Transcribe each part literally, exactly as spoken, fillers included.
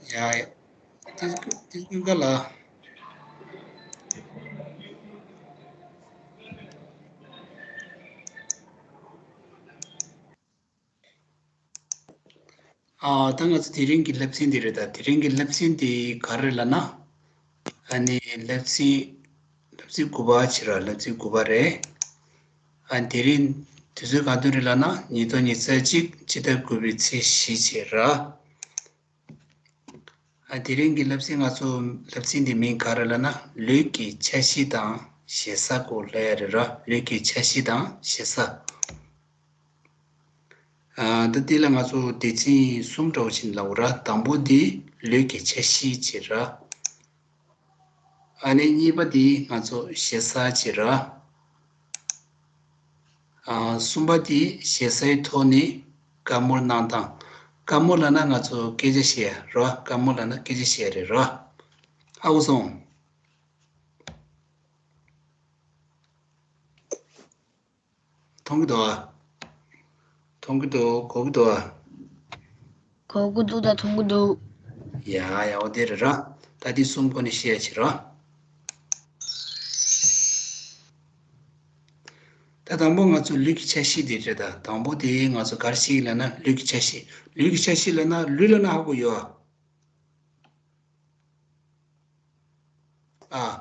ཡ་ཡ། དེ་དེ་ཀུན་དགའ་ལགས། ཨ་ད་ང་ཚོ་དེ་རིང་གི་སློབ་ཚན་འདི་རེད། ད་དེ་རིང་གི་སློབ་ཚན་འདི་ག་རེ་ལབ་ན། ཨ་ནི་སློབ་ཚན་སློབ་ཚན་དགུ་པ་བྱེད་ར། སློབ་ཚན་དགུ་པ་རེད། ཨ་དེ་རིང་དུས་ཚོད་ག་དུས་རེད་ལབ་ན་ཉིས་སྟོང་ཉི་ཤུ་རྩ་གཅིག་ཕྱི་ཟླ་དགུ་པའི་ཚེས་བཞི་བྱེད་ར། ཨ་དེ་རིང་གི་སློབ་ཚན་ང་ཚོ་སློབ་ཚན་འདི་མིང་ག་རེ་ལབ་ན་ལུས་ཀྱི་ཆ་ཤས་དང་ཞེ་ས་སྐོར་ལབ་ཡ་རེད་ར། ལུས་ཀྱི་ཆ་ཤས་དང་ཞེ་ས། ཨ་ད་འདི་ལ་ང་ཚོ་སྡེ་ཚན་གསུམ་འདྲ་བོ་ཅིག་ལབ་ར། དང་པོ་འདི་ལུས་ཀྱི་ཆ་ཤས་བྱེད་ར། ཨ་ནི་གཉིས་པ་འདི་ང་ཚོ་ཞེ་ས་བྱེད་ར། ཨ་གསུམ་པ་འདི་ཞེ་སའི་ཐོག་ནས་བཀའ་མོལ་གནང་སྟངས། བཀའ་མོལ་ལབ་ན་ང་ཚོ་སྐད་ཆ་བཤད་ཡ་ར། བཀའ་མོལ་ལབ་ན་སྐད་ཆ་བཤད་ཡ་རེད་ར། ཧ་གོ་སོང་། མཐོང་གི་འདུག་ཨ། མཐོང་གི་འདུག་གོ་གི་འདུག་ཨ། གོ་གི་འདུག་དང་མཐོང་གི་འདུག་ཡ་ཡ། འོ་དེ་རེད་ར། ད་དེ་གསུམ་སྒོ་ནས་བཤད་ཡ་བྱེད་ར། ད་དང་པོ་ང་ཚོ་ལུས་ཀྱི་ཆ་ཤས་དེ་རེད། ད་དང་པོ་དེ་ང་ཚོ་ག་རེ་བཤད་ཀྱི་ལབ་ན་ལུས་ཀྱི་ཆ་ཤས། ལུས་ཀྱི་ཆ་ཤས་ལབ་ན་ལུས་ལབ་ན་ཧ་གོ་ཡོད་ཨ། ཨ།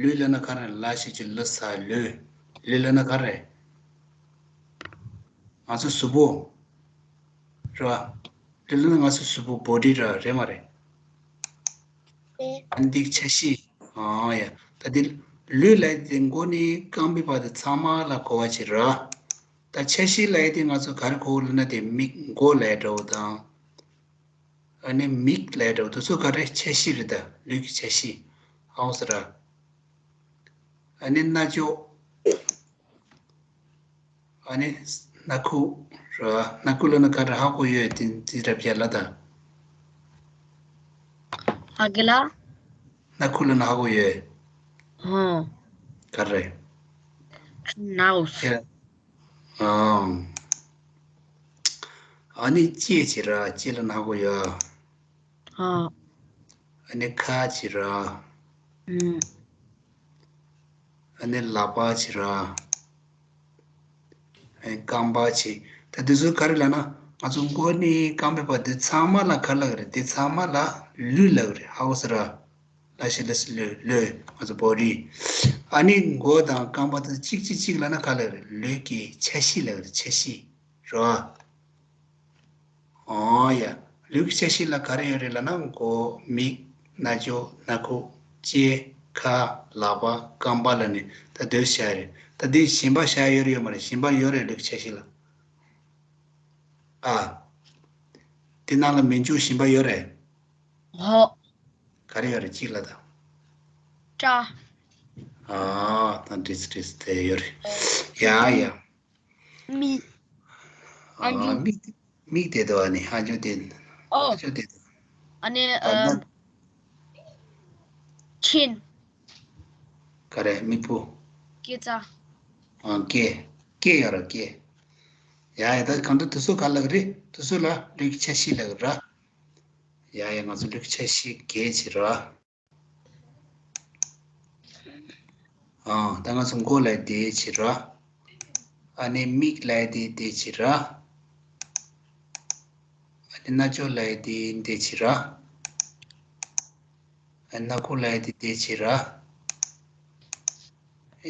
ལུས་ལབ་ན་ག་རེ། ལ་ཞབས་ཀྱུ་ལུ་ས་ལུས། ལུས་ལབ་ན་ག་རེ། ང་ཚོ་གཟུགས་པོ་རེད་བ། ལུས་ལབ་ན་ང་ཚོ་གཟུགས་པོ་བོ་ཌི་ར། རེད་མ་རེད། ཨ་འདི་ཆ་ཤས། ཨ་ཡ། ད་འདི་ལུས་ལབ་ཡ་དེ་མགོ་ནས་རྐང་པའི་བར་དུ་ཚང་མ་ལ་གོ་བ་བྱེད་ར། ད་ཆ་ཤས་ལབ་ཡ་དེ་ང་ཚོ་ག་རེ་གོ་ལབ་ན་དེ་མིག་མགོ་ལབ་ཡ་འདྲ་བོ་དང་། ཨ་ནི་མིག་ལབ་ཡ་འདྲ་བོ་དེ་ཚོ་ག་རེ། ཆ་ཤས་རེད། ད་ལུས་ཀྱི་ཆ་ཤས། ཧ་གོ་སོང་ར། ཨ་ནི་རྣ་ཅོག་ཨ་ནི་སྣ་ཁུག་ར། སྣ་ཁུག་ལབ་ན་ག་རེ། ཧ་གོ་ཡོད། དེ་དེ་འདྲ་བྱས་ལ་ད། ཨ་གི་ལ། སྣ་ཁུག་ལབ་ན་ཧ་གོ་ཡོད། ཧོ། ག་རེ། ནའོ་སི། ཨང་། ཨ་ནི་ལྕེ་བྱེད་ར། ལྕེ་ལབ་ན་ཧ་གོ་ཡོད། ཨ། ཨ་ནི་ཁ་བྱེད་ར། ཨུམ། ཨ་ནི་ལག་པ་བྱེད་ར། ཨ་ནི་རྐང་པ་བྱེད། ད་འདི་ཚོ་ག་རེ་ལབ་ན་ང་ཚོ་མགོ་ནས་རྐང་པའི་བར་འདི་ཚང་མ་ལ་ག་རེ་ལབ་ཀྱི་རེད། འདི་ཚང་མ་ལ་ལུས་ལབ་ཀྱི་རེད། ཧ་གོ་སོང་ར། ལ་ཞབས་ཀྱུ་ལུ་ས་ལུས། ལུས་ང་ཚོ་བོ་ཌི། ཨ་ནི་མགོ་དང་རྐང་པ་དེ་གཅིག་གཅིག་གཅིག་ལབ་ན་ག་རེ་ལབ་ཀྱི་རེད། ལུས་ཀྱི་ཆ་ཤས་ལབ་ཀྱི་རེད། ཆ་ཤས་རེད་བ། ཨོ་ཡ། ལུས་ཀྱི་ཆ་ཤས་ལ་ག་རེ་ཡོད་རེད་ལབ་ན་མགོ། མིག་རྣ་ཅོག་སྣ་ཁུག་ལྕེ། ཁ། ལག་པ། རྐང་པ་ལབ་ནས་ད་དེ་བཞག་རེད། ད་དེ་གཞན་པ་བཞག་ཡོད་རེད་ཡོད་མ་རེད། གཞན་པ་ཡོད་རེད། ལུས་ཀྱི་ཆ་ཤས་ལ། ཨ། དེ་ནང་ལ་མི་འཇུག་གཞན་པ་ཡོད་རེད། ཧོ། ག་རེ་ཡོད་རེད། གཅིག་ལ་ད། སྐྲ། ཨ། ད་འགྲིག་འགྲིག་དེ་ཡོད་རེད། ཡ་ཡ། མིག་ཨ་ཨ་མིག་མིག་དེ་དོ། ཨ་ནི་ཨ་ཇོ་དེ། ཨོ། ཨ་ཇོ་དེ་དོ། ཨ་ནི་ཨ། ཨ་ན། ཆིན། ག་རེ། མིག་སྤུ། སྐེ་རྩ། ཨ་སྐེ། སྐེ་ཡོད་ར་སྐེ། ཡ་ཡ། ད་གང་ལྟར་དེ་ཚོ་ག་ལབ་ཀྱི་རེད། དེ་ཚོ་ལ་ལུས་ཀྱི་ཆ་ཤས་ལབ་ཀྱི་ར། ཡ་ཡ། ང་ཚོ་ལུས་ཀྱི་ཆ་ཤས་བརྒྱད་བྱེད་ར། ཨ་ད་ང་ཚོ་མགོ་ལབ་ཡ་དེ་བྱེད་ར། ཨ་ནི་མིག་ལབ་ཡ་དེ་དེ་བྱེད་ར། ཨ་ནི་རྣ་ཅོག་ལབ་ཡ་དེ་དེ་བྱེད་ར། ཨ་སྣ་ཁུག་ལབ་ཡ་དེ་དེ་བྱེད་ར། ཨ་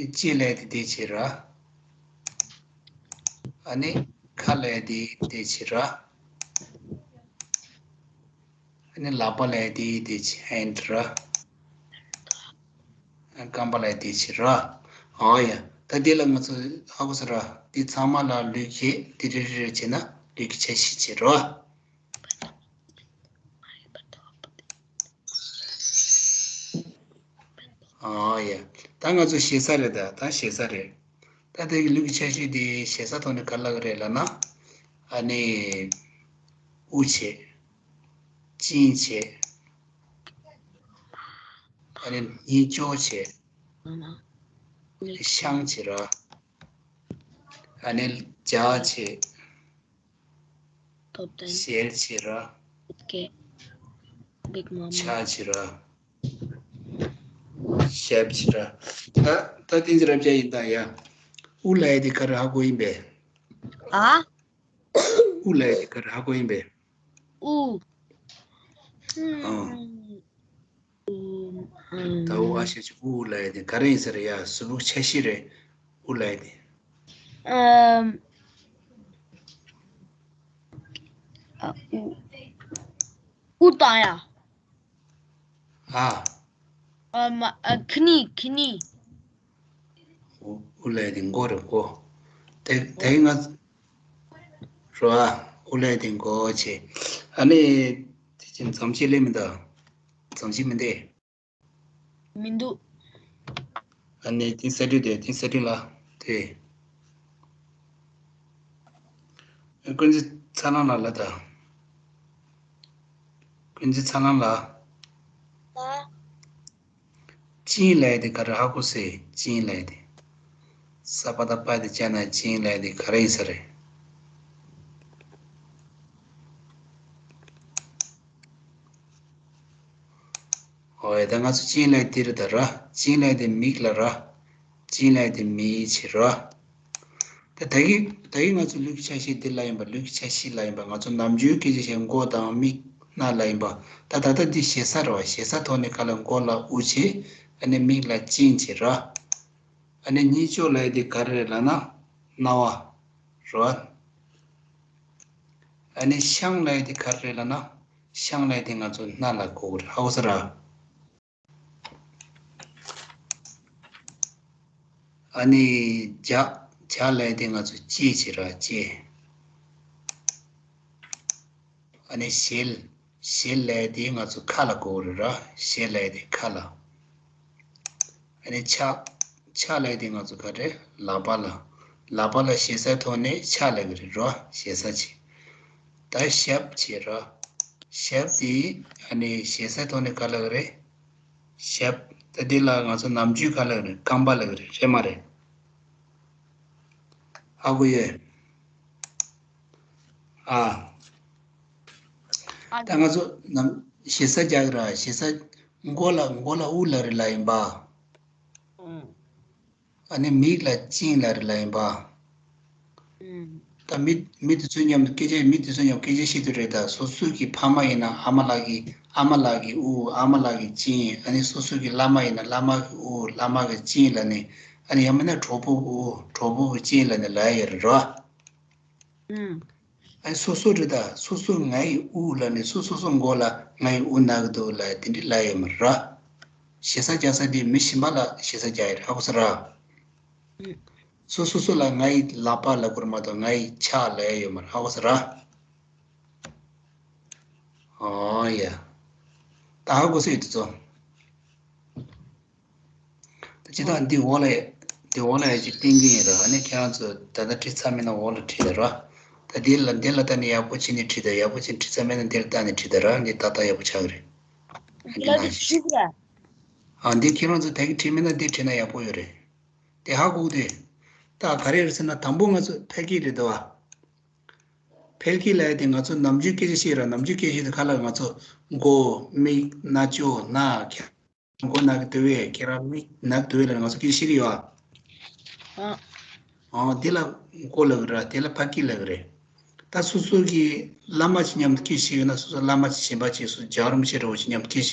ལྕེ་ལབ་ཡ་དེ་དེ་བྱེད་ར། ཨ་ནི་ཁ་ལབ་ཡ་དེ་དེ་བྱེད་ར། ཨ་ནི་ལག་པ་ལབ་ཡ་དེ་དེ་བྱེད། ཧེན་ཌི་ར། ཨ་རྐང་པ་ལབ་ཡ་དེ་བྱེད་ར། ཨོ་ཡ། ད་དེ་ལ་ང་ཚོ་ཧ་གོ་སོང་ར། དེ་ཚང་མ་ལ་ལུས་བྱེད། དེ་རེ་རེ་རེ་བྱེད་ན་ལུས་ཀྱི་ཆ་ཤས་བྱེད་ར། ཨ་ཡ། ད་ང་ཚོ་ཞེ་ས་རེད། ད་ད་ཞེ་ས་རེད། ད་དེ་གི་ལུས་ཀྱི་ཆ་ཤས་དེ་ཞེ་ས་ཐོག་ནས་ག་ལབ་ཀྱི་རེད་ལབ་ན། ཨ་ནི་དབུ་བྱེད། གཅིན་བྱེད། ཨ་ནི་སྙིང་ཅོག་བྱེད། ཨ་ནི་ཤངས་བྱེད་ར། ཨ་ནི་ལྗགས་བྱེད། ཞལ་བྱེད་ར། ཨོ་ཁེ། Big Mama. ཆ་བྱེད་ར། ཞབས་བྱེད་ར། ད་ད་བསྟན་འཛིན་རབ་རྒྱས་ཡིན་ད་ཡ། དབུ་ལ་ཡ་དེ་ག་རེ་ཧ་གོ་ཡིན་པས། ཨ། དབུ་ལ་ཡ་དེ་ག་རེ་ཧ་གོ་ཡིན་པས། དབུ། ཨ། ད་དབུ་ཨ་ཤ་ཆུ་དབུ་ལ་ཡ་དེ་ག་རེ་ཡིན་ཟེར་ཡ་གཟུགས་པོ་ཆ་ཤས་རེད། དབུ་ལ་ཡ་དེ། ཨམ། ཨ། དབུ། དབུ་དང་ཡ། ཨ། ཨ་མ། ཨ། ཁི་ནི་ཁི་ནི། དབུ་དབུ་ལ་ཡ་དེ་མགོ་རེད་མགོ། དེ་དེ་ང་རོ་ཨ། དབུ་ལ་ཡ་དེ་མགོ་བྱས། ཨ་ནི་དེ་ཅིན་འཛམ་གཞི་ལས་མི་འདའ། འཛམ་གཞི་མི་འདའ། མི་འདུག་ཨ་ནི་དེ་ས་ཁྲི་དེ་དེ་ས་ཁྲི་ལ་དེ། ཀུན་གཟིགས་ཚ་ལང་ལ་ལ་ད། ཀུན་གཟིགས་ཚ་ལང་ལ། ལ། ཅིན་ལ་ཡ་དེ་ག་རེ་ཧ་གོ་སེ་ཅིན་ལ་ཡ་དེ། ས་པ་ད་པ་དེ་ཅ་ན་ཅིན་ལ་ཡ་དེ་ག་རེ་ཡིན་ས་རེད། ཨོ་ཡ་ད་ང་ཚོ་ཅིན་ལ་ཡ་དེ་རེད་ད་ར། ཅིན་ལ་ཡ་དེ་མིག་ལ་ར། ཅིན་ལ་ཡ་དེ་མིག་བྱེད་ར། ད་ད་གི་ད་གི་ང་ཚོ་ལུས་ཀྱི་ཆ་ཤས་འདི་ལ་ཡིན་པ། ལུས་ཀྱི་ཆ་ཤས་ལ་ཡིན་པ། ང་ཚོ་ནམ་རྒྱུན་སྐད་ཆ་བཤད་མགོ་དང་མིག་སྣ་ལ་ཡིན་པ། ད་ད་ལྟ་འདི་ཞེ་ས་རེད་བ། ཞེ་ས་ཐོག་ནས་ག་ལ་མགོ་ལ་དབུ་བྱེད། ཨ་ནི་མིག་ལ་ཅིན་བྱེད་ར། ཨ་ནི་གཉིས་ལྕོགས་ལ་ཡི་དེ་ག་རེ་རེད་ལབ་ན་རྣ་བ་རེད་བ། ཨ་ནི་ཤངས་ལ་ཡི་དེ་ག་རེ་རེད་ལབ་ན་ཤངས་ལ་ཡི་དེ་ང་ཚོ་སྣ་ལ་གོ་གི་རེད། ཧ་གོ་སོང་ར། ཨ་ནི་ལྗ་ལྗ་ལབ་ཡ་དེ་ང་ཚོ་ལྕེ་བྱེད་ར་ལྕེ། ཨ་ནི་ཞལ་ཞལ་ལབ་ཡ་དེ་ང་ཚོ་ཁ་ལ་གོ་རེད་ར། ཞལ་ལབ་ཡ་དེ་ཁ་ལ། ཨ་ནི་ཕྱག་ཕྱག་ལབ་ཡ་དེ་ང་ཚོ་ག་རེ་ལག་པ་ལ། ལག་པ་ལ་ཞེ་སའི་ཐོག་ནས་ཕྱག་ལབ་ཀྱི་རེད་ར། ཞེ་ས་བྱེད། ད་ཞབས་བྱེད་ར། ཞབས་དེ་ཨ་ནི་ཞེ་སའི་ཐོག་ནས་ག་ལབ་ཀྱི་རེད། ཞབས། ད་འདི་ལ་ང་ཚོ་ནམ་རྒྱུན་ག་ལབ་རེད། རྐང་པ་ལབ་རེད། རེད་མ་རེད། ཧ་གོ་ཡོད། ཨ། ཨ། ད་ང་ཚོ་ནམ་ཞེ་ས་རྒྱག་ར། ཞེ་ས་མགོ་ལ་མགོ་ལ་དབུ་ལབ་རེད་ལབ་ཡིན་པ། ཨུམ། ཨ་ནི་མིག་ལ་ཅིན་ལབ་རེད་ལབ་ཡིན་པ། ཨུམ། ད་མི་མི་དེ་ཚོ་མཉམ་དུ་སྐད་ཆ། མི་དེ་ཚོ་མཉམ་སྐད་ཆ་བཤད་དུས་རེད། ད་སོ་སོ་གི་ཕ་མ་ཡིན་ན་ཨ་མ་ལགས་ཀྱི་ཨ་མ་ལགས་ཀྱི་དབུ། ཨ་མ་ལགས་ཀྱི་ཅིན། ཨ་ནི་སོ་སོ་གི་བླ་མ་ཡིན་ན་བླ་མ་གི་དབུ། བླ་མ་གི་ཅིན་ལབ་ནས། ཨ་ནི་ཡང་མིན་ན་གྲོགས་པོ་གི་དབུ། གྲོགས་པོ་གི་ཅིན་ལབ་ནས་ལབ་ཡ་ཡོད་རེད་རོ། ཨུམ། ཨ་ནི་སོ་སོ་རེད། ད་སོ་སོ་ང་ཡི་དབུ་ལབ་ནས་སོ་སོ་སོ་མགོ་ལ་ང་ཡི་དབུ་ན་གི་འདུག་ལབ་ཡ་དེ་འདྲ་ལབ་ཡ་ཡོད་མ་རེད་རོ། ཞེ་ས་རྒྱག་ས་དེ་མི་གཞན་པ་ལ་ཞེ་ས་རྒྱག་ཡ་རེད། ཧ་གོ་སོང་ར། ཨུམ། སོ་སོ་སོ་ལ་ང་ཡི་ལག་པ་ལབ་དགོས་རེད་མ་གཏོགས་ང་ཡི་ཕྱག་ལབ་ཡ་ཡོད་མ་རེད། ཧ་གོ་སོང་ར། ཨོ་ཡ། ད་ཧ་གོ་སོང་ཡོད་དེ་ཚོ། ད་ཅི་ད་འདི་འོག་ལ་འདི་འོག་ལ་ཡ་ཅིག་བསྟན་གྱི་ཡིན་ར། ཨ་ནི་ཁྱེད་རང་ཚོ་ད་ལྟ་བྲིས་ཚར་མེད་ན་འོག་ལ་བྲིས་ད་ར། ད་འདི་ལ་འདི་ལ་ད་ནི་ཡག་པོ་བྱས་ནས་བྲིས་ད། ཡག་པོ་བྱས་ནས་བྲིས་ཚར་མེད་ན་འདིར་ལྟ་ནས་བྲིས་ད་ར། འདི་ཏག་ཏག་ཡག་པོ་ཆགས་ཀྱི་རེད། ཨ་འདི་ལ་ནང་དེ་བྲིས་ར། ཨ་འདི་ཁྱེད་རང་ཚོ་ད་གི་བྲིས་མེད་ན་འདི་བྲིས་ན་ཡག་པོ་ཡོད་རེད། དེ་ཧ་གོ་གི་འདུག་ད་ག་རེ་རེད་ཟེར་ན་དང་པོ་ང་ཚོ་ཕལ་སྐད་རེད་འདུག་བ། ཕལ་སྐད་ལབ་ཡ་དེ་ང་ཚོ་ནམ་རྒྱུན་སྐད་ཆ་བཤད་ར། ནམ་རྒྱུན་སྐད་ཆ་དེ་ག་ལ་ང་ཚོ་མགོ་མིག་རྣ་ཅོ་སྣ། ཁྱེད་རང་མགོ་ན་གི་འདུག་བས། ཁྱེད་རང་མིག་ན་གི་འདུག་བས་ལབ་ནས་ང་ཚོ་སྐད་ཆ་བཤད་ཀྱི་ཡོད་ཨ། ཨ། ཨ་དེ་ལ་མགོ་ལབ་ཀྱི་ར། དེ་ལ་ཕལ་སྐད་ལབ་ཀྱི་རེད། ད་སོ་སོ་གི་བླ་མ་ཅིག་མཉམ་དུ་སྐད་ཆ་བཤད་ཡོད་ན་སོ་སོ་བླ་མ་ཅིག་གཞན་པ་ཅིག་སོ་རྒྱལ་བ་རིན་པོ་ཆེ་འདྲ་བོ་ཅིག་མཉམ་དུ་སྐད་ཆ་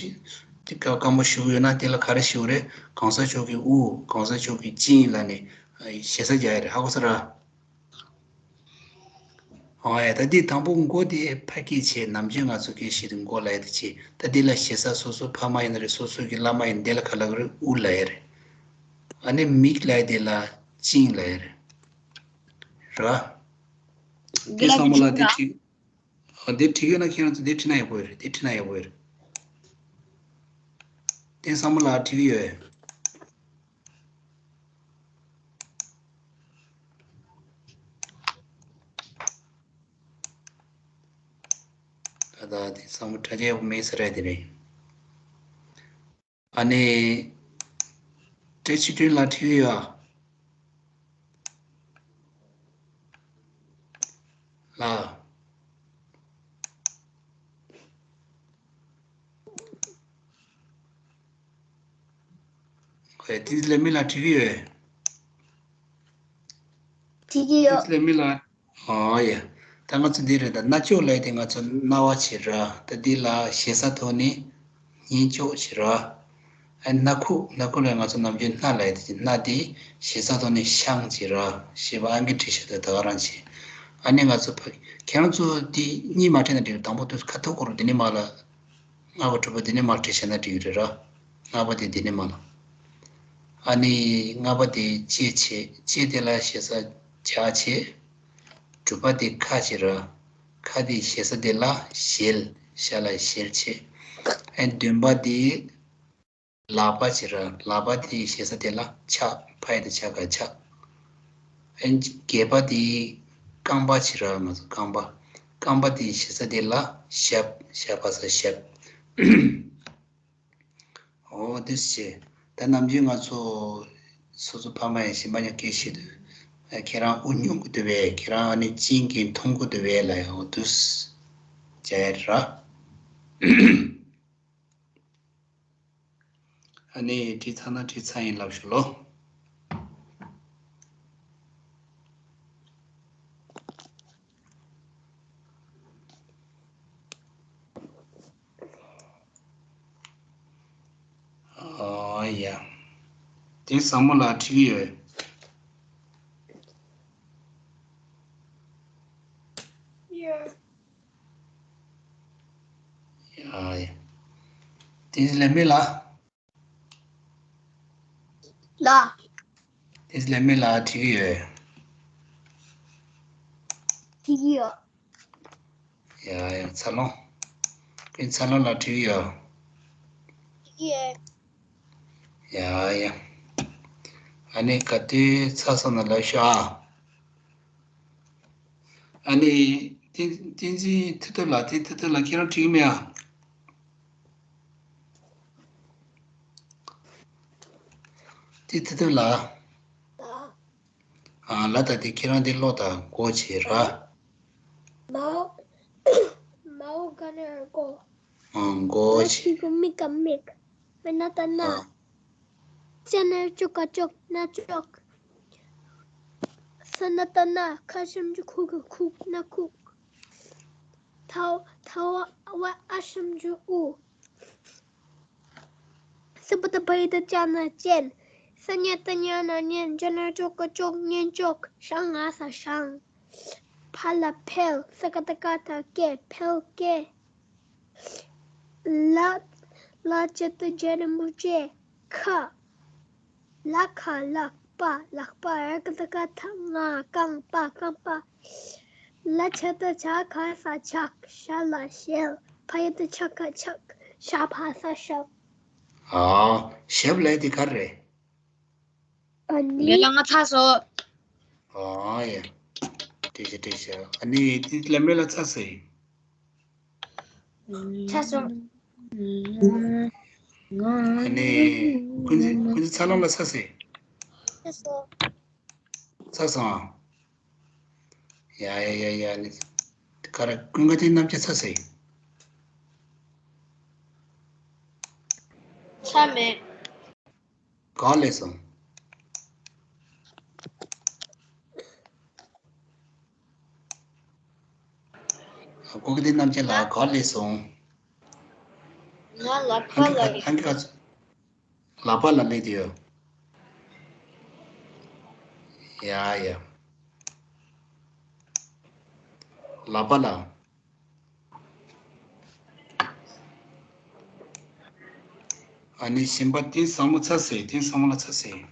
དེ་བཀའ་བཀའ་མོལ་ཞུ་གི་ཡོད་ན་དེ་ལ་ག་རེ་ཞུ་གི་རེད། གོང་ས་མཆོག་གི་དབུ། གོང་ས་མཆོག་གི་ཅིན་ལབ་ནས་ཞེ་ས་རྒྱག་ཡ་རེད། ཧ་གོ་སོང་ར། ཨོ་ཡ། ད་འདི་དང་པོ་མགོ་དེ་ཕལ་སྐད་བྱས། ནམ་རྒྱུན་ང་ཚོ་སྐད་བཤད་དུས་མགོ་ལབ་ཡ་དེ་བྱས། ད་འདི་ལ་ཞེ་ས་སོ་སོ་ཕ་མ་ཡིན་ན་རེད། སོ་སོ་གི་བླ་མ་ཡིན་ན་འདི་ལ་ག་ལབ་ཀྱི་རེད། དབུ་ལབ་ཡ་རེད། ཨ་ནི་མིག་ལབ་ཡ་དེ་ལ་ཅིན་ལབ་ཡ་རེད། ར། དེ་བསམ་བློ་ལ་དེ་བྲིས། ཨ་འདི་བྲིས་ཡོད་ན་ཁྱེད་རང་ཚོ་འདི་བྲིས་ན་ཡག་པོ་ཡོད་རེད། འདི་བྲིས་ན་ཡག་པོ་ཡོད་རེད། དེ་བསམ་བློ་ལ་བྲིས་ཡོད། ད་ལྟ་དེ་བསམ་བློ་འདྲ་ཆགས་ཡག་པོ་མེད་ས་རེད། དེ་རེད། ཨ་ནི། བཀྲ་ཤིས་སྒྲོན་ལགས་བྲིས་ཡོད་ཨ། ལགས། ཨེ། དེ་ལས་མི་ལ་དྲི་གི་ཡོད། དྲི་གི་ཡོད། དེ་ལས་མི་ལ། ཨོ་ཡ། ད་ང་ཚོ་འདི་རེད། ད་རྣ་ཅོག་ལབ་དེ་ང་ཚོ་རྣ་བ་བྱེད་ར། ད་འདི་ལ་ཞེ་ས་ཐོག་ནས་སྙན་ཅོག་བྱེད་ར། ཨ། སྣ་ཁུག་སྣ་ཁུག་ལ་ང་ཚོ་ནམ་རྒྱུན་སྣ་ལབ་དེ། སྣ་དེ་ཞེ་ས་ཐོག་ནས་ཤང་བྱེད་ར། ཞེས་པ་ཨང་ཀི་བྲིས་བཞག་དེ་ད་ག་རང་བྱེད། ཨ་ནི་ང་ཚོ་ཕ། ཁྱེད་རང་ཚོ་འདི་གཉིས་མ་བྲིས་ན་འགྲིག་དང་པོ་དུས་ཁ་ཐུག་གོ་རུ་འདི་ནས་མར་ལ། ལྔ་པ་དྲུག་པ་འདི་ནས་མར་བྲིས་བྱས་ན་འགྲིག་གི་རེད་ར། ལྔ་པ་དེ་འདི་ནས་མར་ལ། ཨ་ནི་ལྔ་པ་དེ་ལྕེ་བྱེད། ལྕེ་དེ་ལ་ཞེ་ས་ཇ་བྱེད། དྲུག་པ་དེ་ཁ་བྱེད་ར། ཁ་དེ་ཞེ་ས་དེ་ལ་ཞལ། ཞ་ལ་ཞལ་བྱེད། ཨ། བདུན་པ་དེ་ལག་པ་བྱེད་ར། ལག་པ་དེ་ཞེ་ས་དེ་ལ་ཕྱག་ཕ་ཡ་བཏགས་ཕྱ་ག་ཕྱག་ཨ། བརྒྱད་པ་དེ་རྐང་པ་བྱེད་ར། ང་ཚོ་རྐང་པ། རྐང་པ་དེ་ཞེ་ས་དེ་ལ་ཞབས། ཞ་བ་ས་ཞབས། འོ་དེ་བྱས། ད་ནམ་རྒྱུན་ང་ཚོ་སོ་སོ་ཕ་མ་ཡང་གཞན་པ་ཡང་སྐད་བཤད་དུས། ཨ། ཁྱེད་རང་དབུགས་ཉོ་གི་འདུག་པས། ཁྱེད་རང་ཨ་ནི་གཅིན་གྱིས་འཐུང་གི་འདུག་པས་ལབ་ཡ། འོ་དེ་བྱས་ར། ཨ་ནི་བྲིས་ཚར་ན་བྲིས་ཚར་ཡིན་ལབ་ཞུ་ལོ། ཨ་ཡ། དེ་བཟང་མོ་ལ་བྲིས་ཀྱི་ཡོད། ཡ། ཡ་ཡ། དེ་ལས་མི་ལ། ལ། དེ་ལས་མི་ལ་བྲིས་ཀྱི་ཡོད། བྲིས་ཀྱི་ཡོད། ཡ་ཡ། འཚར་ལོངས། ཀུན་འཚར་ལོངས་ལ་བྲིས་ཀྱི་ཡོད། བྲིས་ཀྱི་ཡོད། ཡ་ཡ། ཨ་ནི་ག་དུས་ཚར་སོང་ན་ལབ་ཤོག་ཨ། ཨ་ནི་བསྟན་བསྟན་འཛིན་མཐུ་སྟོབས་ལགས། བསྟན་མཐུ་སྟོབས་ལགས་ཁྱེད་རང་བྲིས་ཀྱི་མེད་ཨ། བསྟན་མཐུ་སྟོབས་ལགས། ཨ། ལ་དང་དེ་ཁྱེད་རང་དེ་ཀློག་དང་མགོ་བྱེད་ར། མའོ། མའོ་ག་ན་མགོ། ཨ། མགོ་བྱེད། མ་ཏི་གུ་མི་ག་མིག་མ་ན་ཏ་ན། ཨ། ཙ་ན་ཅོ་ག་ཅོག་སྣ་ཅོག་ས་ན་ཏ་སྣ། ཁ་ཞབས་ཀྱུ་ཁུ་ག་ཁུག་སྣ་ཁུག་ཐ་ཐ་བ་ཨ་ཞབས་ཀྱུ་དབུ། ས་བ་ཏ་བ་ཡ་བཏགས་སྦྱ་ན་སྦྱན། ས་ཉ་ཏ་ཉ་ན་སྙན། ཇ་ན་ཅོ་ག་སྦྱོག་སྙན་ཅོག་ཞ་ང་ས་ཞངས། ཕ་ལ་ཕལ། ས་ཀ་བཏགས་སྐ་ད་སྐད། ཕལ་སྐད། ལ་ལ་ཇ་བཏགས་ལྗ་ར་མུ་ལྗེ། ཁ། ལ་ཁ་ལག་པ། ལག་པ། ར་ཀ་བཏགས་རྐ་ད་རྔ། རྐང་པ། རྐང་པ། ལ་ཇ་བཏགས་ལྗ་ག་ས་ལྗགས། ཞ་ལ་ཞལ། ཕ་ཡ་བཏགས་ཕྱ་ག་ཕྱག་ཞ་བ་ས་ཞབས། ཨ། ཞབས་ལབ་དེ་ག་རེ་རེད། ཨ་ནི། ལས་ལ་ང་ཚར་སོང་། ཨ་ཡ། བཀྲ་ཤིས་བཀྲ་ཤིས། ཨ་ནི་དེ་ལ་མེ་ལ་ཚར་སོང་། ཚར་སོང་། ཨ་ནི་ཀུན་གཟིགས་ཀུན་གཟིགས་ཚ་ལོ་ལ་ཚར་སོང་། ཚར་སོང་། ཚར་སོང་། ཡ་ཡ་ཡ་ཡ། ཨ་ནི་ག་རེ་ཀུན་དགའ་བསྟན་རྣམ་རྒྱལ་ཚར་སོང་། ཚར་མེད། ག་ལས་སོང་། ཀུན་གཟིགས་བསྟན་རྣམ་རྒྱལ་ལགས་ག་ལས་སོང་། ང་ལག་པ་ལ་ལས། ཨང་ཀི་ཨང་ཀི་ག་ཚོད། ལག་པ་ལ་ལས་དེ་ཡོད། ཡ་ཡ། ལག་པ་ལ། ཨ་ནི་གཞན་པ་བསྟན་བཟང་མོ་ཚར་སོང་། བསྟན་བཟང་མོ་ལ་ཚར་སོང་།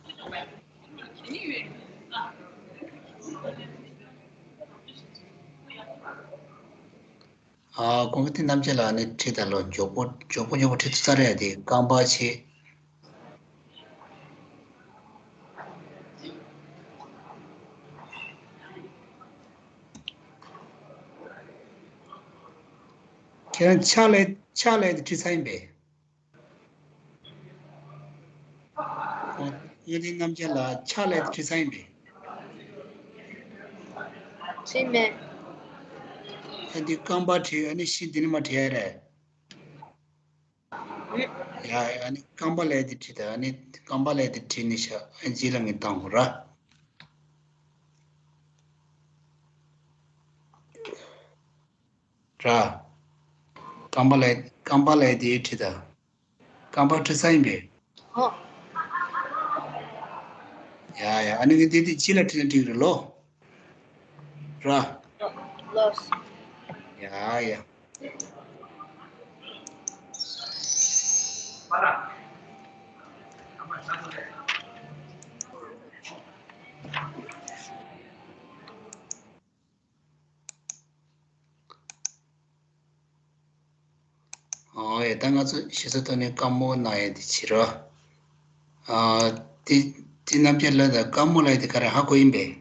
ཨ། ཀུན་གཟིགས་བསྟན་རྣམ་རྒྱལ་ལགས་ནི་བྲིས་ད་ལོ། མགྱོགས་པོ་མགྱོགས་པོ་མགྱོགས་པོ་བྲིས་ཚར་རེད་དེ། རྐང་པ་བྱེད། ཁྱེད་རང་ཕྱག་ལས་ཕྱག་ལས་དེ་བྲིས་ཚར་ཡིན་པས། ཨོ། ཀུན་གཟིགས་རྣམ་རྒྱལ་ལགས་ཕྱག་ལས་དེ་བྲིས་ཚར་ཡིན་པས། བྲིས་མེད། ཨ་འདི་རྐང་པ་བྲིས། ཨ་ནི་ཤི་འདི་ནི་མ་བྲིས་ཡ་རེད། ཡ་ཡ། ཨ་ནི་རྐང་པ་ལབ་ཡ་དེ་བྲིས་དང་། ཨ་ནི་རྐང་པ་ལབ་ཡ་དེ་བྲིས་ནས་བཞག་ཨ་རྗེས་ལ་ངས་བཏང་དགོས་ར། ར། རྐང་པ་ལབ་ཡ། རྐང་པ་ལབ་ཡ་དེ་བྲིས་དང་། རྐང་པ་བྲིས་ཚར་ཡིན་པས། ཨོ། ཡ་ཡ། ཨ་ནི་ངས་དེ་དེ་རྗེས་ལ་བྲིས་ན་འགྲིག་རེད་ལོ། ར། ལོས། ཡ་ཡ། ཨོ་ཡ། ད་ང་ཚོ་ཞེ་ས་ཐོག་ནས་དཀར་མོ་ན་ཡ་དེ་བྱེད་རོགས། ཨ། དེ་དེ་རྣམ་བཅད་ལ་ད་དཀར་མོ་ལབ་ཡ་དེ་ག་རེ་ཧ་གོ་ཡིན་པས།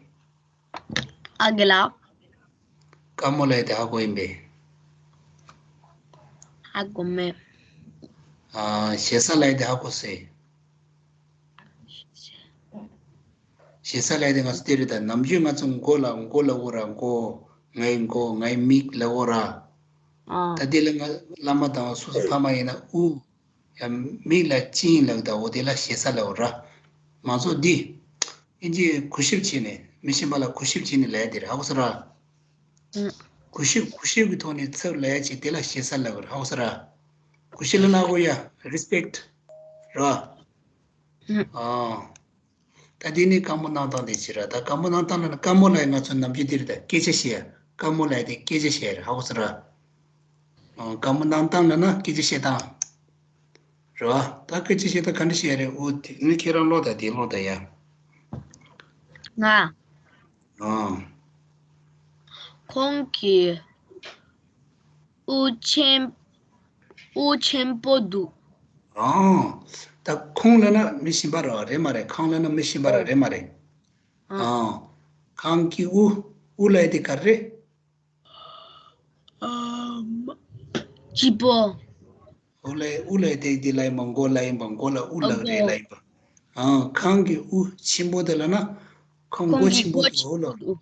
ཨ་གི་ལ། དཀར་མོ་ལབ་ཡ་དེ་ཧ་གོ་ཡིན་པས། ཧ་གོ་མེད། ཨ། ཞེ་ས་ལབ་ཡ་དེ་ཧ་གོ་སོང་། ཞེ་ས་ལབ་ཡ་དེ་ང་ཚོ་དེ་རེད་ད། ནམ་རྒྱུན་ང་ཚོ་མགོ་ལ་མགོ་ལབ་དགོས་ར། མགོ། ངའི་མགོ། ངའི་མིག་ལབ་དགོས་ར། ཨ། ད་དེ་ལ་ང་བླ་མ་དང་སོ་སོ་ཕ་མ་ཡིན་ན་དབུ། ཡང་མིག་ལ་གཅིན་ལབ་ད། འོ་དེ་ལ་ཞེ་ས་ལབ་ར། མང་ཚོགས་འདི་ཨིན་ཇི་གུས་ཞབས་བྱས་ནས། མི་གཞན་པ་ལ་གུས་ཞབས་བྱས་ནས་ལབ་ཡ་དེ་རེད། ཧ་གོ་སོང་ར། ཨང་། གུས་ཞབས། གུས་ཞབས་ཀྱི་ཐོག་ནས་ཚབ་ལབ་ཡ་ཅིག་དེ་ལ་ཞེ་ས་ལབ་ར། ཧ་གོ་སོང་ར། གུས་ཞབས་ལབ་ན་གོ་ཡ། རི་སི་པེག་ཊི་ར། ཨང་། ཨ། ད་དེ་ནི་དཀར་མོ་སྣང་སྟངས་དེ་བྱེད་ར། ད་དཀར་མོ་སྣང་སྟངས་ལབ་ན། དཀར་མོ་ལབ་ཡ་ང་ཚོ་ནམ་རྒྱུན་དེ་རེད་ད། སྐད་ཆ་བཤད་ཡ། དཀར་མོ་ལབ་ཡ་དེ་སྐད་ཆ་བཤད་ཡ་རེད། ཧ་གོ་སོང་ར། ཨ། དཀར་མོ་སྣང་སྟངས་ལབ་ན་སྐད་ཆ་བཤད་སྟངས་རེད་བ། ད་སྐད་ཆ་བཤད་སྟངས་ག་འདྲ་བཤད་ཡ་རེད། འོ་དེ་ནི་ཁྱེད་རང་ཀློག་ད། དེ་ཀློག་ད་ཡ། ང་། ཨ། ཁོང་གི་དབུ་ཆེན། དབུ་ཆེན་པོ་འདུག་ཨང་། ད་ཁོང་ལབ་ན་མི་གཞན་པ་རེད་བ། རེད་མ་རེད། ཁང་ལབ་ན་མི་གཞན་པ་རེད། རེད་མ་རེད། ཨང་། ཨང་། ཁང་གི་དབུ། དབུ་ལབ་ཡ་དེ་ག་རེ་རེད། ཨམ། སྤྱི་པོ། དབུ་ལབ། དབུ་ལབ་ཡ་དེ་དེ་ལབ་ཡིན་པ། མགོ་ལབ་ཡིན་པ། མགོ་ལ་དབུ་ལབ་རེད་ལབ་ཡིན་པ། ཨང་། ཁང་གི་དབུ་ཆེན་པོ་དེ་ལབ་ན་ཁོང་མགོ་ཆེན་པོ་འདུག་ལབ།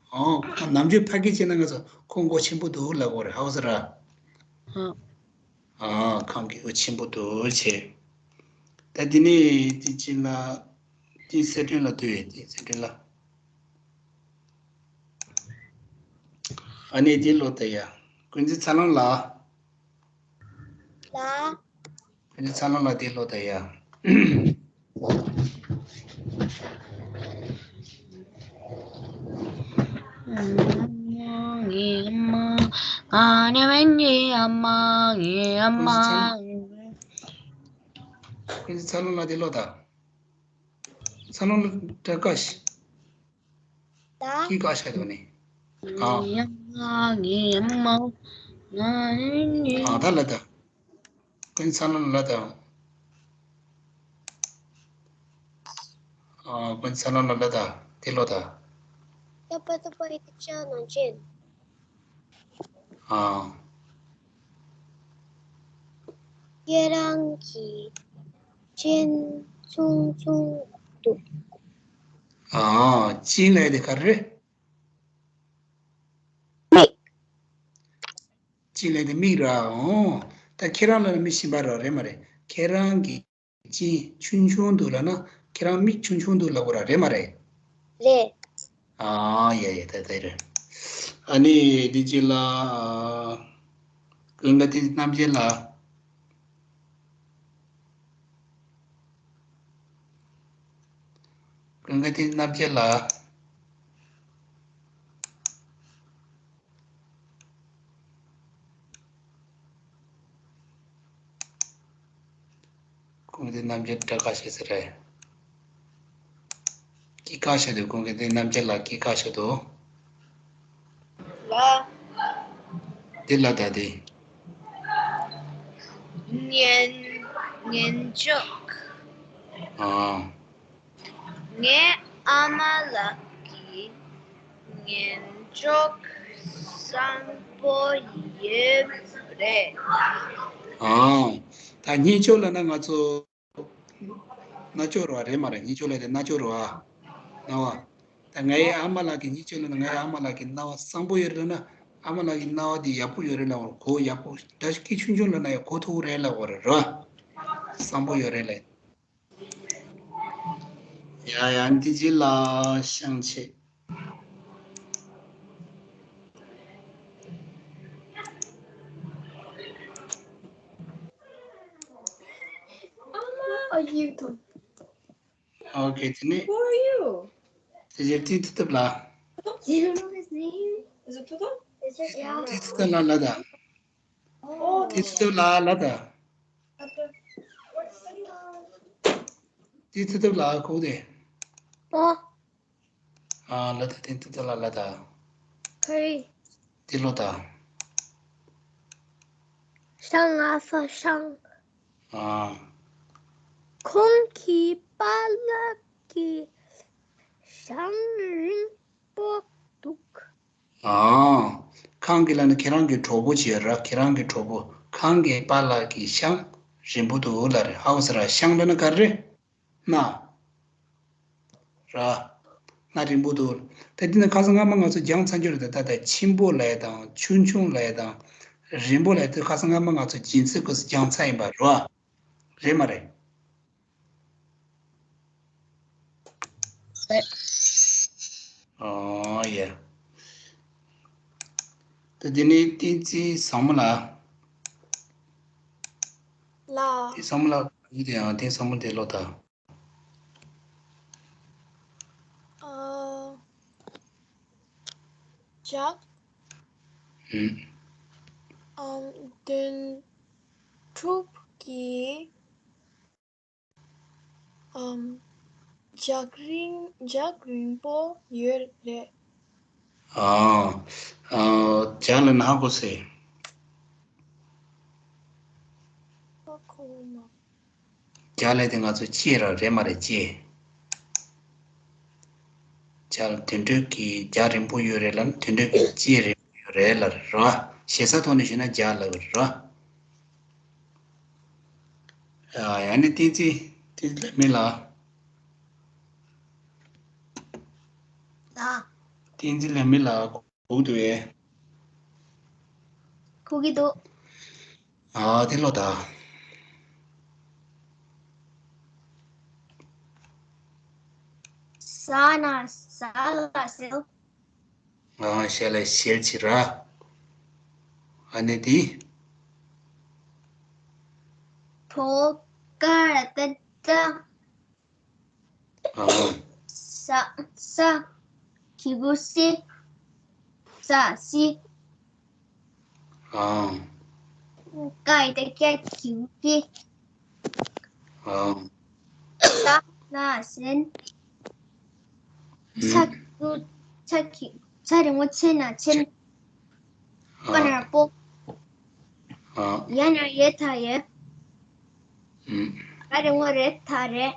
ཨང་། ནམ་རྒྱུན་ཕ་གི་བྱས་ན་ང་ཚོ་ཁོང་མགོ་ཆེན་པོ་འདུག་ལབ་དགོས་རེད། ཧ་གོ་སོང་ར། ཨང་། ཨང་། ཁང་གི་དབུ་ཆེན་པོ་འདུག་བྱས། ད་དེ་ནས་དེ་ཅི་ལ། དེ་གསལ་སྒྲོན་ལ་ལྟོས་ཡ། དེ་གསལ་སྒྲོན་ལ། ཨ་ནི་དེ་ཀློག་ད་ཡ། ཀུན་གཟིགས་ཚ་ལམ་ལགས། ལགས། ཀུན་གཟིགས་ཚ་ལམ་ལགས་དེ་ཀློག་ད་ཡ། ངའི་ཨ་མ། ང་ནི་ངའི་ཨ་མ། ངའི་ཨ་མ། ཀུན་གཟིགས་ཚ་ལམ་ལགས་དེ་ཀློག་ད། ཚ་ལམ་ལགས་དྲ་ཀ་ཤ། ད། ཀི་ཀ་ཤ་དོ་ནི། ཨ། ངའི་ཨ་མ། ངའི་ཨ་མ། ང་ནི་ངའི། ཨ། ད་ལ་ད། ཀུན་ཚ་ལམ་ལ་ད། ཨ། ཀུན་ཚ་ལམ་ལ་ལ་ད། དེ་ཀློག་ད། ད་པ་ད་པ་ཡི་ཅ་ན་ཅན། ཨ། ཁྱེད་རང་གི་གཅིན་ཆུང་ཆུང་འདུག་ཨ། གཅིན་ལབ་ཡ་དེ་ག་རེ་རེད། མིག་གཅིན་ལབ་ཡ་དེ་མིག་ར། འོ། ད་ཁྱེད་རང་ལབ་ན་མི་གཞན་པ་ར། རེད་མ་རེད། ཁྱེད་རང་གི་གཅིན་ཆུང་ཆུང་འདུག་ལབ་ན་ཁྱེད་རང་མིག་ཆུང་ཆུང་འདུག་ལབ་དགོས་ར། རེད་མ་རེད། རེད། ཨ། ཡ་ཡ། ད་ད་རེད། ཨ་ནི་དེ་རྗེས་ལ། ཀུན་དགའ་བསྟན་འཛིན་རྣམ་རྒྱལ་ལགས། ཀུན་དགའ་བསྟན་འཛིན་རྣམ་རྒྱལ་ལགས། ཀུན་དགའ་བསྟན་འཛིན་རྣམ་རྒྱལ་དྲ་ཀ་ཤ་ཟེར་རེད། ཀི་ཀ་ཤ་དོ། ཀུན་དགའ་བསྟན་འཛིན་རྣམ་རྒྱལ་ལགས་ཀི་ཀ་ཤ་དོ། ལ། དེ་ལ་ད་དེ། ཉན། ཉན་འཇོག་ཨ། ངའི་ཨ་མ་ལགས་ཀྱི་ཉན་འཇོག་བཟང་པོ་ཡོད་རེད། ཨ། ད་ཉན་འཇོག་ལབ་ན་ང་ཚོ་རྣ་ཅོག་རེད་བ། རེད་མ་རེད། ཉན་འཇོག་ལབ་དེ་རྣ་ཅོག་རེད་བ། རྣ་བ། ད་ངའི་ཨ་མ་ལགས་ཀྱི་ཉན་འཇོག་ལབ་ན་ངའི་ཨ་མ་ལགས་ཀྱི་རྣ་བ་བཟང་པོ་ཡོད་རེད་ན། ཨ་མ་ལགས་ཀྱི་རྣ་བ་དེ་ཡག་པོ་ཡོད་རེད་ལབ་དགོས། གོ་ཡག་པོ། ད་སྐད་ཆུང་ཆུང་ལབ་ན་ཡང་གོ་ཐུབ་རེད་ལབ་དགོས་རེད་ར། བཟང་པོ་ཡོད་རེད་ལེ། ཡ་ཡ། འདི་ཅི་ལ་ཤང་ཆེ། ཨ་ཡིག་ཐོན། ཨོ་ཁེ། དེ་ནི། Who are you? དེ་རྗེས་ཏི་ཏི་ཏི་ལ། Do you know his name? Is it Toto? It's just, yeah. ཏི་ཏི་ཏི་ལ་ལ་ད། Oh. ཏི་ཏི་ཏི་ལ་ལ་ད། ཏི་ཏི་ཏི་ལ་ཁུག་དེ། ཨོ། ཨ་ལ་ད། ཏི་ཏི་ཏི་ལ་ལ་ད། ཧེ། ཏི་ལོ་ད། ཤང་ཨ་ས་ཤང་། ཨ། ཁོང་གི་པཱ་ལགས་ཀྱི་ཤང་རིང་པོ་འདུག། ཨ། ཁང་གི་ལ་ནི་ཁྱེད་རང་གི་གྲོགས་པོ་བྱས་ར། ཁྱེད་རང་གི་གྲོགས་པོ། ཁང་གི་པཱ་ལགས་ཀྱི་ཤང་རིང་པོ་འདུག་ལ་རེད། ཧའོ་ཟེར་ར། ཤང་ལ་ནི་ག་རེ་རེད། སྣ། ར། སྣ་རིང་པོ་འདུག། ད་འདི་ནི་ཁ་སང་སྔ་མ་ང་ཚོ་སྦྱངས་ཚར་རྒྱུ་རེད། ད་ད་ད་ཆེན་པོ་ལབ་དང་ཆུང་ཆུང་ལབ་དང་རིང་པོ་ལབ་དེ་ཁ་སང་སྔ་མ་ང་ཚོ་རྗེས་འདེད་སྐབས་སུ་སྦྱངས་ཚར་ཡིན་པ་རེད་བ། རེད་མ་རེད། རེད། ཨོ་ཡ། ད་འདི་ནི་བསྟན་འཛིན་བཟང་མོ་ལགས། ལགས། དེ་བཟང་མོ་ལགས། ཡིན་དེ་ཡང་དེ་བཟང་མོ་དེ་ལོ་ད། ཨ། ལྗགས། ཨུམ། ཨམ། དོན་གྲུབ་ཀྱི། ཨམ། ལྗགས་རིང་། ལྗགས་རིང་པོ་ཡོད་རེད། ཨ། ཨ། ལྗགས་ལ་ནག་གོ་སེ། ཨ་ཁོ་མ། ལྗགས་ལ་དེ་ང་ཚོ་ལྕེ་ར་རེད་མ་རེད། ལྕེ། ལྗགས་ལ་དོན་གྲུབ་ཀྱི་ལྗགས་རིང་པོ་ཡོད་རེད་ལ་ནི་དོན་གྲུབ་ཀྱི་ལྕེ་རིང་པོ་ཡོད་རེད་ལ་རེད་བ། ཞེ་ས་ཐོག་ནས་ཞུས་ན་ལྗགས་ལ་རེད་བ། ཨ། ཡང་ནི་བསྟན་འཛིན། བསྟན་འཛིན་ལྷ་མོ་ལགས། ལགས། བསྟན་འཛིན་ལྷ་མོ་ལགས་གུག་འདུག་གས། གུག་གི་འདུག། ཨ། དེ་ལོ་ད། ཟ་ན་ཟ་ལ་ཟལ། ཨ། ཞལ་ལ་ཞལ་བྱེད་ར། ཨ་ནི་དེ། ཕོ་ཀ་ར་ཏ་ཏ། ཨ། ས། ས། གི་གུ་སི། ས་སི། ཨ། ཀ་ཡ་ཏ་ཀྱ། གི་གུ་ཀྱི། ཨ། ས་ན་སན། ས་གི་གུ། ས་གི། ས་རིང་པོ་ཆེ་ན་ཆེན། པ་ན་པོ། ཨ། ཡ་ན་ཡེ་ད་ཡེ། ཨུམ། ད་རེད་ངོ་རེད་ད་རེད།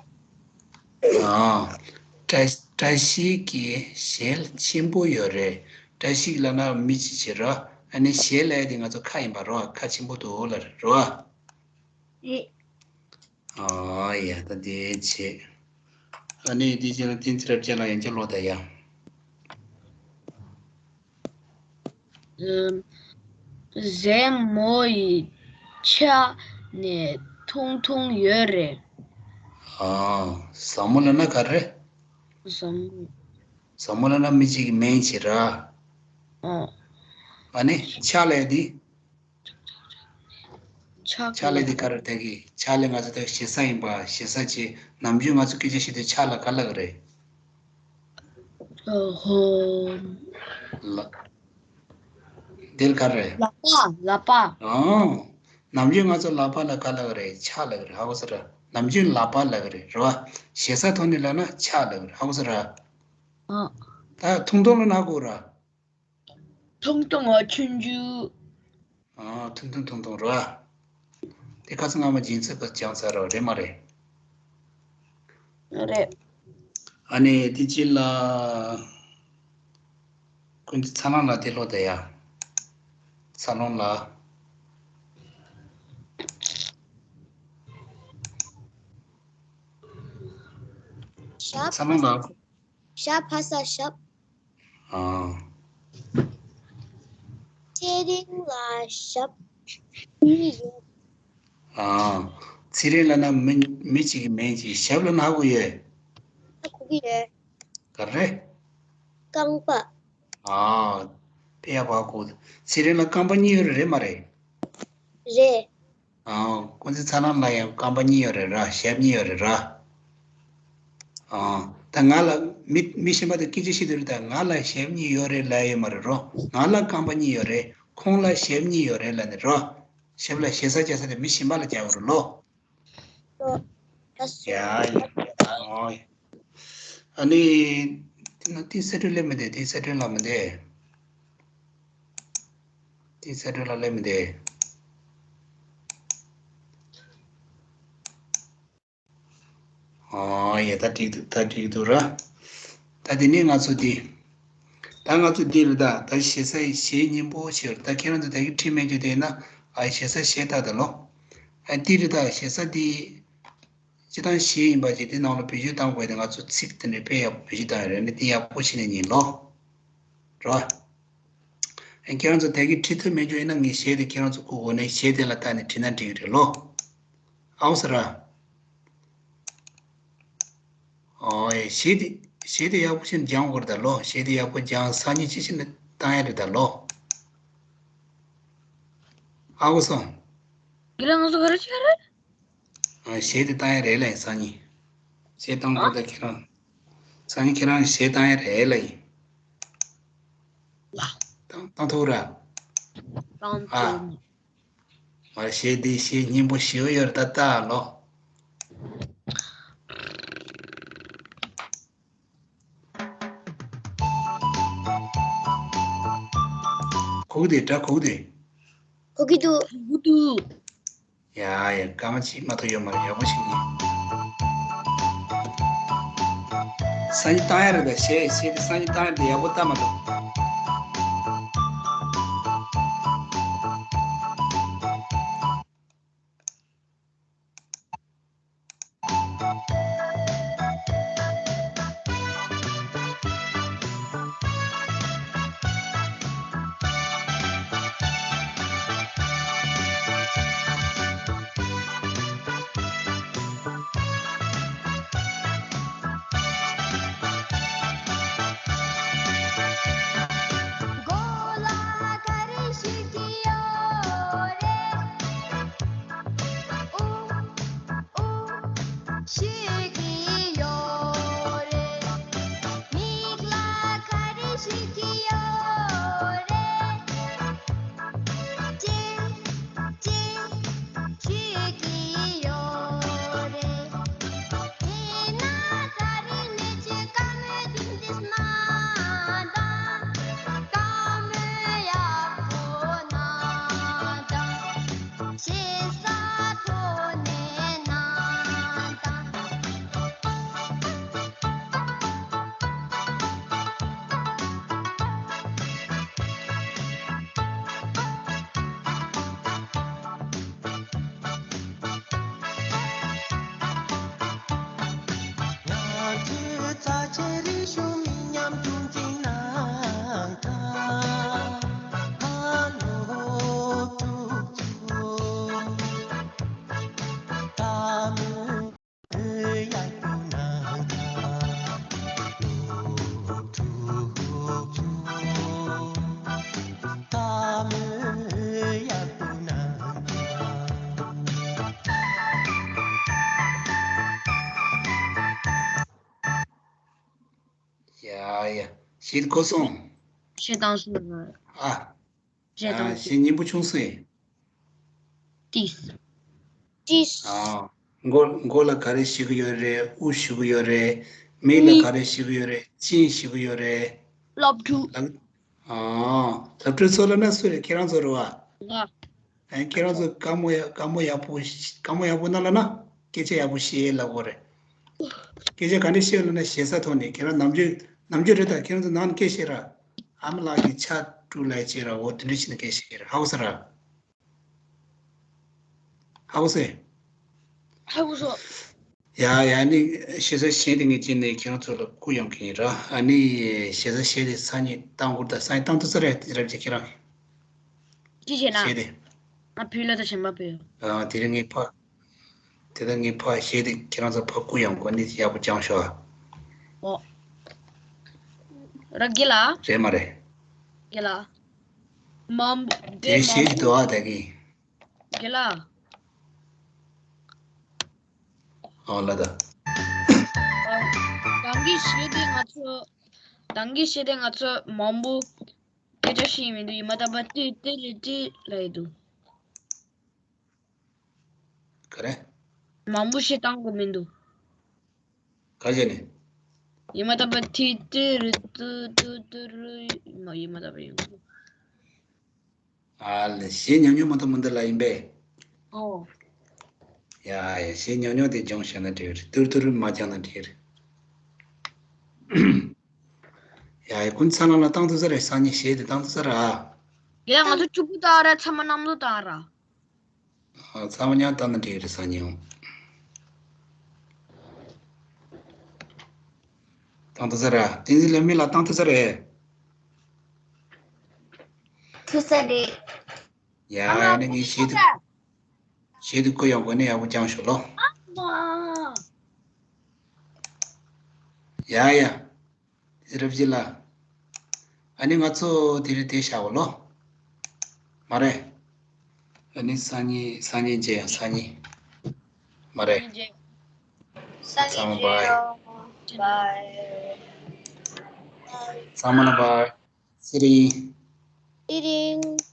ཨ། བཀྲ། བཀྲ་ཤིས་ཀྱི་ཞལ་ཆེན་པོ་ཡོད་རེད། བཀྲ་ཤིས་ལབ་ན་མི་གཅིག་བྱེད་རོ། ཨ་ནི་ཞལ་ལབ་ཡ་དེ་ང་ཚོ་ཁ་ཡིན་པ་རོ། ཁ་ཆེན་པོ་འདུག་ལབ་རེད་རོ། རེད། ཨ་ཡ། ད་དེ་བྱེད། ཨ་ནི་དེ་རྗེས་ལ་བསྟན་འཛིན་རབ་རྒྱས་ལ་ཡང་བསྐྱར་ཀློག་ད་ཡ། ཨམ། ཟལ་མོ་ཡི་ཆ་ནས་ཐུང་ཐུང་ཡོད་རེད། ཨ། ཟལ་མོ་ལབ་ན་ག་རེ། ཟལ་མོ། ཟལ་མོ་ལབ་ན་མི་གཅིག་གི་མིང་བྱེད་ར། ཨ། ཨ་ནི་ཆ་ལབ་དེ། ཆ་ལབ་དེ་ག་རེ། ད་གི་ཆ་ལབ་ང་ཚོ་ད་ཞེ་ས་ཡིན་པ། ཞེ་ས་བྱེད། ནམ་རྒྱུན་ང་ཚོ་སྐད་ཆ་བཤད་དུས་ཆ་ལ་ག་ལབ་གི་རེད། ཨ་ཧོ། ལ། འདིར་ག་རེ། ལག་པ། ལག་པ། ཨང་། ནམ་རྒྱུན་ང་ཚོ་ལག་པ་ལ་ག་ལབ་གི་རེད། ཆ་ལབ་གི་རེད། ཧ་གོ་སོང་ར། ནམ་རྒྱུན་ལག་པ་ལབ་གི་རེད། རེད་བ། ཞེ་ས་ཐོག་ནས་ལབ་ན་ཆ་ལབ་གི་རེད། ཧ་གོ་སོང་ར། ཨ། ད་ཐུང་ཐུང་ལ་ན་གོ་ར། ཐུང་ཐུང་། ཨ། ཆུང་ཆུང་། ཨ། ཐུང་ཐུང་ཐུང་ཐུང་ར། དེ་ཁ་སང་སྔ་མ་སྦྱིན་སྲེག་ག་སྦྱངས་ཚར་ར། རེད་མ་རེད། རེད། ཨ་ནི་དེ་ཅི་ལ། ཀུན་གྱི་ཚ་ལང་ལ་དེ་ལོ་ད་ཡ། ཚ་ལོང་ལ། ཞབས། ཚ་ལོང་ལ། ཞབས་ཕ་ས་ཞབས། ཨ། ཚེ་རིང་ལ་ཞབས་གཉིས་ཡོད། ཨ། ཚེ་རིང་ལབ་ན་མི་མི་གཅིག་གི་མིང་གཅིག་ཞབས་ལབ་ན་ཧ་གོ་ཡོད། ཧ་གོ་གི་ཡོད། ག་རེ། རྐང་པ། ཨ། དཔེ་ཡག་པོ་ཧ་གོ། ཚེ་རིང་ལ་རྐང་པ་གཉིས་ཡོད་རེད་མ་རེད། རེད། ཨ། ཀུན་གཟིགས་ཚ་ལམ་ལ་ཡང་རྐང་པ་གཉིས་ཡོད་རེད་ར། ཞབས་གཉིས་ཡོད་རེད་ར། ཨ། ད་ང་ལ་མི་མི་གཞན་པ་དང་སྐད་ཆ་བཤད་དུས་ད་ང་ལ་ཞབས་གཉིས་ཡོད་རེད་ལབ་ཡོད་མ་རེད་རོ། ང་ལ་རྐང་པ་གཉིས་ཡོད་རེད། ཁོང་ལ་ཞབས་གཉིས་ཡོད་རེད་ལབ་ནས་རོ། ཞབས་ལ་ཞེ་ས་བྱ་ས་དེ་མི་གཞན་པ་ལ་རྒྱག་དགོས་རེད་ལོ། ལོ། ད་སོ། ཡ་ཡ། ཨོ་ཡ། ཨ་ནི། དེ་ན་དེ་གསལ་སྒྲོན་སླེབས་མི་འདུག་དེ་གསལ་སྒྲོན་ལབ་མི་འདུག་དེ་གསལ་སྒྲོན་ལ་སླེབས་མི་འདུག་ཨོ་ཡ། ད་འགྲིག་འདུག་ད་འགྲིག་འདུག་ར། ད་དེ་ནས་ང་ཚོ་འདི། ད་ང་ཚོ་འདི་རེད་ད། ད་ཞེ་ས་ཞེ་སྙིང་པོ་ཞེས་ད་ཁྱེད་རང་ཚོ་ད་གི་ཁྲིད་མེད་རྒྱུ་དེ་ན། ཨ། ཞེ་ས་ཞེ་ད་ད་ལོ། ཨ། འདི་རེད་ད། ཞེ་ས་འདི། སྤྱིར་བཏང་ཞེ་ཡིན་པ་ཅིག་དེ་ནང་ལ་བེད་སྤྱོད་བཏང་དགོས་དེ། ང་ཚོ་ཚིག་དེ་འདྲའི་དཔེ་ཡག་པོ་བེད་སྤྱོད་བཏང་ཡོད་རེད། འདི་ཡག་པོ་བྱས་ནས་ཉན་ལོ། རོ། ཨ། ཁྱེད་རང་ཚོ་དེ་གི་ཁྲིད་ཐུབ་མེད་རྒྱུ་ཡིན་ན་ངས་ཞེ་དེ་ཁྱེད་རང་ཚོ་སྐུ་འོ་ནས་ཞེ་དེ་ལ་བལྟས་ནས་ཁྲིད་ན་འགྲིག་གི་རེད་ལོ། ཨའོ་ས་ར། ཨོ་ཡ། ཞེ་དེ་ཞེ་དེ་ཡག་པོ་ཞིག་སྦྱང་དགོས་རེད་ད་ལོ། ཞེ་དེ་ཡག་པོ་སྦྱང་སང་ཉིན་ཅི་ཞིག་ནས་བཏང་ཡ་རེད་ད་ལོ། ཨ་གོ་སོང་། ཡིན་ལ་ང་ཚོ་ག་རེ་བྱེད་ཀྱི་རེད། ཨ། ཞེ་དེ་བཏང་ཡ་རེད་ལ་སང་ཉིན། ཞེ་བཏང་དགོས་ད་ཁྱེད་རང་། སང་ཉིན་ཁྱེད་རང་ཞེ་བཏང་ཡ་རེད་ལ་ཡིན། ལ། བཏང་བཏང་ཐུབ་ར། བཏང་ཨ། ཐུབ། མ་ཞེ་དེ་ཞེ་སྙིང་པོ་ཞེ་པོ་ཡོད་རེད་ད་ལྟ་ལོ། གོ་གི་འདུག་དྲ་གོ་གི་འདུག་གོ་གི་འདུག་གོ་གི་འདུག་ཡ་ཡ། སྐར་མ་གཅིག་མ་གཏོགས་ཡོད་མ་རེད། ཡག་པོ་ཞིག་ཡིན། སང་ཉིན་བཏང་ཡ་རེད་ད། ཞེ་ཞེ་དེ་སང་ཉིན་བཏང་ཡ་རེད། ཡག་པོ་བལྟ་མ་གཏོགས། ཨུ། ཨུ། ཤེས་ཀྱི་ཡོད་རེད། མིག་ལ་ག་རེ་ཤེས་ཀྱི་ཡོད་རེད། ཅེས། ཅེས། ཤེས་ཀྱི་ཡོད་རེད། དེས་ན་ད་རེས་ནས་ཁྱེད་བཀའ་མོལ་དེ་འདི་གནང་དང་། བཀའ་མོལ་ཡག་པོ་གནང་དང་། ཞེ་ས་ཐོག་ནས་གནང་དང་། ང་ཚོའི་རྩ་ཆེ་རིག་གཞུང་མི་ཉམས་རྒྱུན་འཛིན་གནང་དང་། ཨ་སློབ་ཕྲུག་ཚོ། བཀའ་མོལ་ཡག་པོ་གནང་དང་། སློབ་ཕྲུག་ཚོ། བཀའ་མོལ་ཡག་པོ་གནང་དང་། ཡ་ཡ། ཞེ་དེ་གོ་སོང་། ཞེ་བཏང་སོང་། ཨ། ཞེ་བཏང་། ཞེ་སྙིང་པོ་ཆུང་སོང་། ཏིས། ཏིས། ཨ། མགོ་མགོ་ལ་ག་རེ་ཞུ་གི་ཡོད་རེད། དབུ་ཞུ་གི་ཡོད་རེད། མིག་ལ་མིག་ག་རེ་ཞུ་གི་ཡོད་རེད། གཅིན་ཞུ་གི་ཡོད་རེད། སློབ་ཕྲུག་ལགས། ཨ། སློབ་ཕྲུག་ཚོ་ལབ་ན་སུ་རེད། ཁྱེད་རང་ཚོ་རེད་བ། ང་། ཨ། ཁྱེད་རང་ཚོ་བཀའ་མོལ་ཡག་བཀའ་མོལ་ཡག་པོ་བཀའ་མོལ་ཡག་པོ་གནང་ལབ་ན་སྐད་ཆ་ཡག་པོ་བཤད་ལབ་དགོས་རེད། སྐད་ཆ་ག་འདྲ་བཤད་ལབ་ན་ཞེ་ས་ཐོག་ནས། ཁྱེད་རང་ནམ་རྒྱུན་ནམ་རྒྱུན་རེད་ད། ཁྱེད་རང་ཚོ་ནང་ནས་སྐད་བཤད་ར། ཨ་མ་ལགས་ཀྱིས་ཕྱག་དཀྲུག་ལབ་བྱས་ར། འོ་དེ་འདྲ་བྱས་ནས་སྐད་བཤད་ར། ཧ་གོ་སོང་ར། ཧ་གོ་སོང་། ཧ་གོ་སོང་། ཡ་ཡ། ནི་ཞེ་ས་གཞན་དེ་ངས་བྱས་ནས་ཁྱེད་རང་ཚོ་ལ་བསྐུར་ཡོང་གི་ཡིན་ར། ཨ་ནི་ཞེ་ས་གཞན་དེ་སང་ཉིན་བཏང་དགོས་རེད་ད། སང་ཉིན་བཏང་ཐུབ་ས་རེད་རབ་ཅིག་ཁྱེད་རང་། ཅི་བྱས་ན། གཞན་དེ། ང་བུ་ལ་ད་གཞན་མ་བུ། ཨ། དེ་རིང་ངས་ཕ། དེ་ལྟར་ངས་ཕར་གཞས་དེ་ཁྱེད་རང་ཚོ་ཕར་བསྐུར་ཡོང་གོ་ནི་ཡག་པོ་སྦྱངས་ཤོག་ཨ། ཨོ། ར་གི་ལ། རེད་མ་རེད། གི་ལ། མམ་དེ་གཞས་ཀྱི་དུ་བ་དེ་གི། གི་ལ། ཨོ་ལ་ད། ཨ། དང་གི་གཞས་དེ་ང་ཚོ། དང་གི་གཞས་དེ་ང་ཚོ་མང་པོ་སྐད་ཆ་བཤད་མི་འདུག་ཡི་མ་ད་པ་ཏི་ཏི་རི་ཏི་ལ་ཡི་འདུག་ག་རེ། མང་པོ་ཞིག་བཏང་དགོས་མི་འདུག་ག་བྱས་ནས། ཡི་མ་ད་པ་ཏི་ཏི་རི་ཏུ་ཏུ་ཏུ་རུ་མ་ཡི་མ་ད་པ་ཡིན། ཨ་ལེ་གཞས་ཉམས་མྱོང་མ་གཏོགས་མི་འདུག་ལ་ཡིན་པས། ཨོ། ཡ་ཡ་གཞས་ཉམས་མྱོང་དེ་སྦྱོང་ཤེས་ན་འགྲིག་རེད། ཏུར་ཏུར་མ་སྦྱངས་ན་འགྲིག་རེད། ཡ་ཡ་ཀུན་ཚ་ལ་ལ་བཏང་ཐུབ་ས་རེད། སང་ཉིན་གཞས་དེ་བཏང་ཐུབ་ས་རེད་ཨ། ཡ་ང་ཚོ་གཅིག་པུ་བཏང་ར་ཚང་མ་མཉམ་དུ་བཏང་ར། ཨ། ཚང་མ་མཉམ་བཏང་ན་འགྲིག་རེད་སང་ཉིན། བཏང་ཐུབ་ས་རེད། བསྟན་འཛིན་ལེགས་སྨོན་ལགས་བཏང་ཐུབ་ས་རེད། ཐུབ་ས་རེད། ཡ་ཡ་ནི་ངས་གཞས་དེ་གཞས་དེ་བསྐུར་ཡོང་གོ་ནི་ཡག་པོ་སྦྱངས་ཤོག་ལོ། ཨ་མ། ཡ་ཡ། དེ་རབ་ཅི་ལ། ཨ་ནི་ང་ཚོ་དེ་རིང་དེ་བཞག་གོ་ལོ། མ་རེད། ཨ་ནི་སང་ཉིན་སང་ཉིན་མཇལ་ཡ་སང་ཉིན། མ་རེད། ཚང་མ་བཱའི། བཱའི། ཚང་མ་ལ་བཱའི། ཚེ་རིང་། ཚེ་རིང་།